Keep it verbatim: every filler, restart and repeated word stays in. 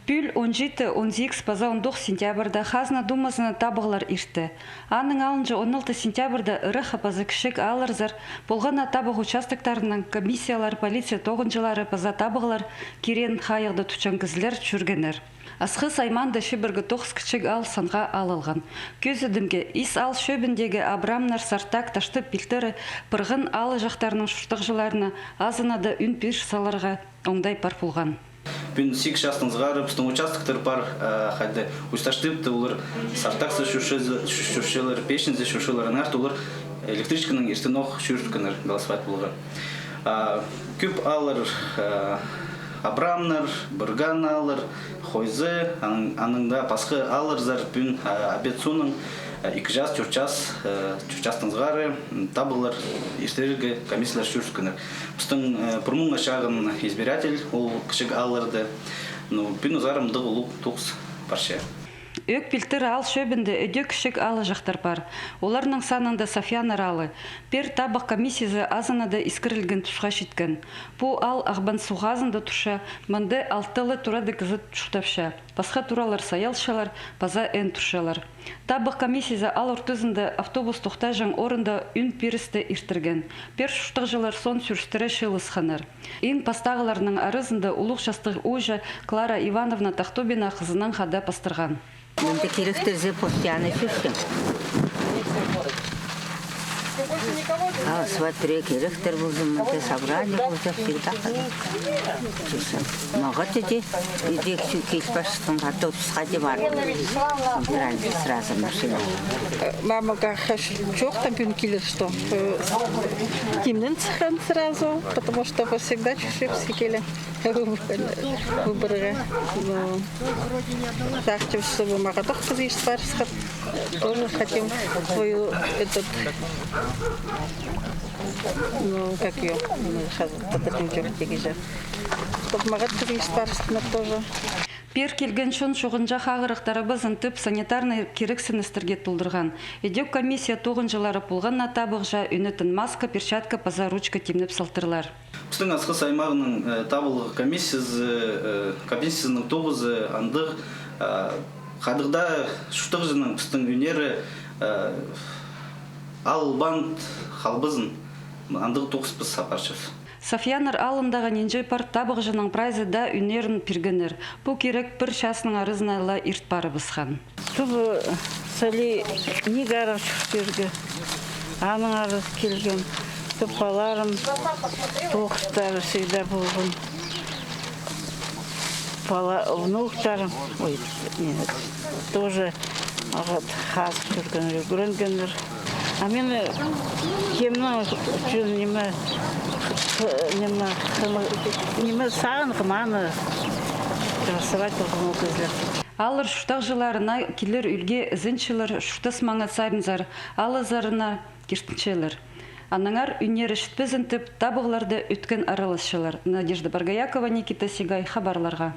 Пӱӱл он читі, он сигіс паза он тоғыс сентябрьда Хазна думазына табығлар иртті. Аның алнынҷа он алты сентябрьда ырахха паза кічіг аалларзар полған на табығ участоктарынаң комиссиялар, полиция тоғынҷылары паза табығлар киреен хайығда тутчаң кізілер чӧргеннер. Асхыс аймаанда чибіргі тоғыс кічіг аал санға алылған. Кӧзідімге, Ис аал чӧбіндегі Абрамнар, Сартак, Таштып пилтірі пырған аалҷахтарның чуртағҷыларына азынада ӱн пир саларға оңдай пар полған. Пӱӱн сигіс частаң сығара пістің участоктар пар, а, хайда Усть-Таштыпта олар Сартакса чӧрче-, чӧрчелер, Печеньзер чӧрчелер, аннаңар олар электричканаң иртенӧк чӧрткеннер голосовать поларға. А, кӧп ааллар, а, Абрамнар, Бырған ааллар, Хойзы, анаң, анаң даа пасха аалларзар пӱӱн, а, обед соонаң, а, ікі час, тӧрт час, а, тӧрт частаң сығара, м, табығлар иртерге комиссиялар чӧрткеннер. Пістің, э, пір муңға чағын избиратель ол кічіг аалларда. Ну, пӱӱн узарымдығ улуғ тоғыс парча. Ӧк пилтірі аал чӧбінде ідӧк кічіг аалҷахтар пар. Оларның санында Сафьяннар аалы. Пеер табығ комиссиязы азынада искірілген тусха читкен. Пу аал Ағбан суғ хазында турча, мында алтала турада кізі чуртапча. Пасха туралар Саялчалар паза Эн турчалар. Табығ комиссиязы аал ортызында автобус тохтаҷаң орында ӱн пирісті иртірген. Пеер чуртағҷылар соон сӱрістіре чыылысханнар. Иң пастағыларның аразында улуғ частығ ууҷа Клара Ивановна Тахтобина хызынаң хада пастырған. Мында киректерзе постоянно чӧрчем. А, смотри, киректер полза, мында собрание полза, всегда ходим. Чӧрчем. Мағат іди, іди кил парчатхан автобусха даа пар. Собрание сразу машина. Э, мамаға хаш чоохтаам пӱӱн килер, что, э, тимнен сыххан сразу, потому что всегда чӧрчебіс ікӧлең. Выборға. Ну, сағынчам, чтобы мағат ох кізі ирт парыбысхан. Тоже хотим свою, этот, ну, как её, м, хазыр татар тілінҷе тигізер. Чтоб мағат кізі ирт парыбысханнар тоже. Пеер килген чон чуғынҷах ағырығ тарабазын тіп санитарный кирексіністерге толдырған. Ідӧк комиссия тоғынҷылары полған на табығҷа ӱнетін маска, перчатка паза ручка тимнеп салтырлар. Пістің Асхыс аймағының, э, табылығ комиссиязы, э, комиссиязының тоғызы андағ, э, хайдағ даа чуртағҷының пістің ӱннері, э, албан халбазын андағ тоғыс піс апарчабыс. Сафьяннар аалындағы нинҷе пар табығҷының прайзы даа ӱннерін пиргеннер. Пу кирек пір частың аразына ла ирт парыбысхан. Тіп, э, сали нигарах чуртирға. Аның арас килген. Тіп, палаларым, тоғыстары всегда полған. Пала, внуктарым, ой, нет, тоже, вот, хазых чӧргеннер, ӱгренгеннер. А мин, э, кемнің ӱчӱн ниме, х-, ниме, хым-, ниме сағынғам, аны голосовать полған ол кізілер. Ааллар чуртағҷыларына килер ӱлгӱ ізенчілер чуртас маңат саринзар, аалларзар на киртінчелер. Аннаңар ӱннері чітпезін тіп, табығларда ӧткін араласчалар. Надежда Боргоякова, Никита Сигай, хабарларға.